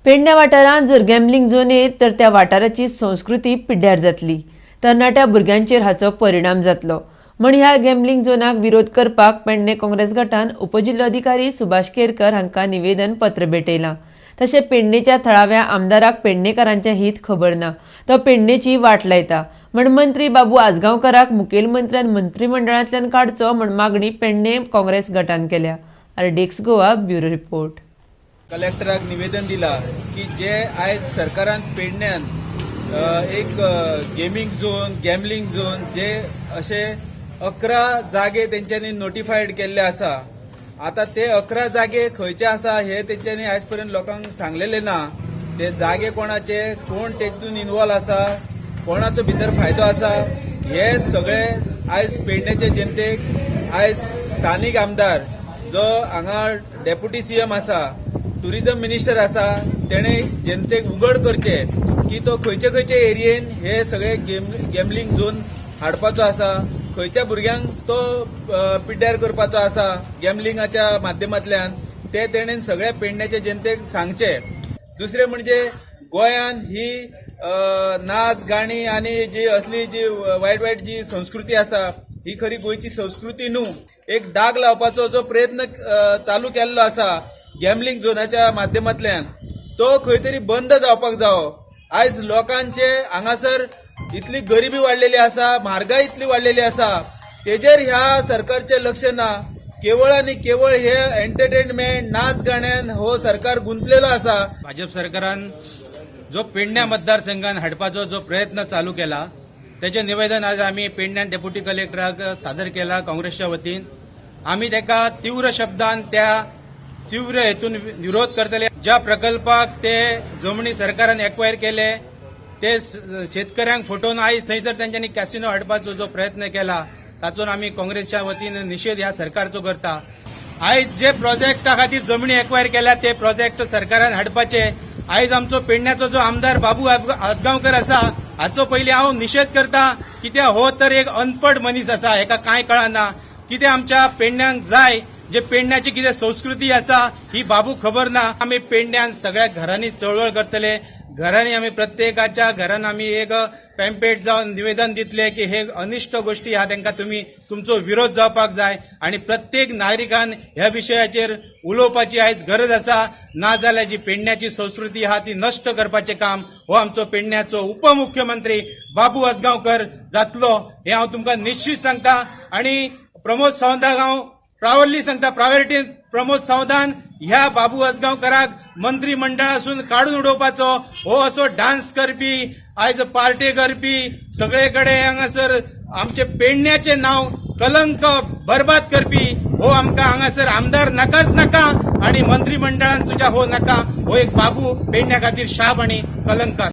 पेडण्या वाठारांत जर गॅम्बलिंग झोन येत तर त्या वाठाराची संस्कृती पिड्ड्यार जातली. तरणाट्या भुरग्यांचेर हाचो परिणाम जातलो म्हण ह्या गॅम्बलिंग झोनाक विरोध करपाक पेडणे काँग्रेस गटान उपजिल्लोधिकारी सुभाष केरकर हांकां निवेदन पत्र भेटयलां. तशें पेडणेच्या थळाव्या आमदाराक पेडणेकारांचें हित खबर ना, तो पेडणेची वाट लायता म्हण मंत्री बाबू आजगांवकराक मुखेलमंत्र्यान मंत्रिमंडळांतल्यान काडचो म्हण मागणी पेडणे काँग्रेस गटान केल्या. RDX Goa, bureau report. कलेक्टराक निवेदन दिला की जे आयज सरकारान पेडण्यान एक गेमींग झोन, गॅमलिंग झोन जे अशे 11 जागे तेंच्यांनी नोटिफायड केल्ले आसा. आता ते 11 जागे खंयचे आसा हे तेंच्यांनी आयज पर्यंत लोकांक सांगलेले ना. ते जागे कोणाचे, कोण तेतून इन्वॉल्व आसा, कोणाचो भितर फायदो आसा, हे सगळे आयज पेडण्याचे जनतेक आयज स्थानीक आमदार जो हांगा डेप्युटी सीएम आसा, टुरिझम मिनिस्टर आसा, तेणे जनतेक उगड करचे की तो खंयचे खंयचे एरियेन हे सगळे गॅमलिंग झोन हाडपाचो आसा, खंयच्या भुरग्यांक तो पिड्ड्यार करपाचो आसा गॅमलिंगाच्या माध्यमांतल्यान, ते तेणेन सगळ्या पेडण्याच्या जनतेक सांगचे. दुसरें म्हणजे गोंयान ही नाच गाणी आनी जी असली जी वायट वायट जी संस्कृती आसा, ही खरी गोंयची संस्कृती न्हू. एक डाग लावपाचो जो प्रयत्न चालू केल्लो आसा गॅमलिंग झोनाच्या माध्यमांतल्यान, तो खंय तरी बंद जावपाक जावो. आयज लोकांचे हांगासर इतली गरिबी वाडलेली आसा, म्हारगाय इतली वाडलेली आसा, तेजेर ह्या सरकारचें लक्ष ना. केवळ आनी केवळ हे एंटरटेनमेंट, नाच गाण्यान हो सरकार गुंतलेलो आसा. भाजप सरकारान जो पेडण्या मतदारसंघात हाडपाचो जो प्रयत्न चालू केला, तेचें निवेदन आज आमी पेडण्यान डेप्युटी कलेक्टराक सादर केला काँग्रेसच्या वतीन. आमी ताका तीव्र शब्दान त्या तीव्र हेतून विरोध करतले. ज्या प्रकल्पाक ते जमनी सरकारान एक्वायर केले, ते शेतकऱ्यांक फटोवन आयज थंयसर तेंच्यांनी कॅसिनो हाडपाचो जो प्रयत्न केला, ताचो आमी काँग्रेसच्या वतीन निशेध ह्या सरकारचो करता. आयज जे प्रोजेक्टा खातीर जमनी एक्वायर केल्या, ते प्रोजेक्ट सरकारान हाडपाचे. आयज आमचो पेडण्याचो जो आमदार बाबू आजगांवकर आसा, हाचो पयलीं हांव निशेध करता. कित्याक हो तर एक अनपड मनीस आसा, हेका कांय कळना. कितें आमच्या पेडण्यांक जाय, जे पेडण्याची कितें संस्कृती आसा, ही बाबू खबर ना. आमी पेडण्यान सगळ्या घरांनी चळवळ करतले. घरांनी आमी प्रत्येकाच्या घरान आमी एक पॅम्पलेट जावन निवेदन दितले की हे अनिश्ट गोश्टी ह्या, तांकां तुमी तुमचो विरोध जावपाक जाय आणि प्रत्येक नागरिकान ह्या विशयाचेर उलोवपाची आयज गरज आसा. ना जाल्यार जी पेडण्याची संस्कृती आहा ती नश्ट करपाचें काम हो आमचो पेडण्याचो उपमुख्यमंत्री बाबू आजगांवकर जातलो, हें हांव तुमकां निश्चित सांगता. आणि प्रमोद सावंताक हांव प्रावरली सांगता, प्रायोरिटी प्रमोद सावंतान ह्या बाबू आजगांवकराक मंत्रिमंडळासून काडून उडोवपाचो. हो असो डान्स करपी, आयज पार्टी करपी, सगळे कडेन हांगासर आमचे पेडण्याचें नांव कलंक बरबाद करपी हो आमकां हांगासर आमदार नाकाच नाका आणि मंत्रिमंडळान तुज्या हो नाका. हो एक बाबू पेडण्या खातीर शाप आणि कलंक आसा.